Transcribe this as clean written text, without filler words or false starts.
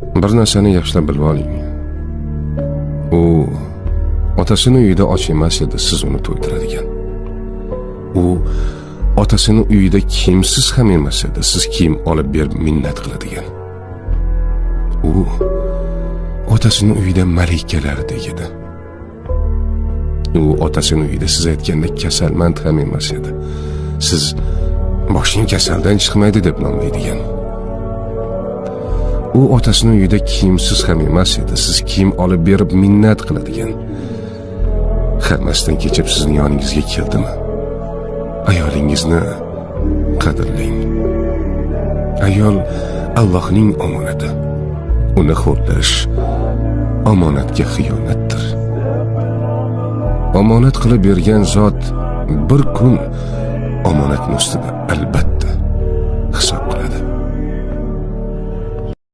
Bir narsani yaxshilab bilib oling. U otasini uyida och emas edi, siz uni to'ydiradigan. U otasini uyida kiyimsiz ham emas edi, siz kiyim olib berib minnat qiladigan. U otasini uyida malikalardek edi. U otasini uyida siz aytgandek kasalmand ham emas edi. Siz boshing kasaldan chiqmaydi deb nomlaydigan. U otasini uyida kiyimsiz ham emas edi, siz kiyim olib berib minnat qiladigan. Hammasidan kechib sizning yoningizga keldimi? Ayolingizni qadrlang. Ayol Allohning omonati. Uni xo'rlash omonatga xiyonatdir. Omonat qilib bergan zot bir kun omonatni ustida albatta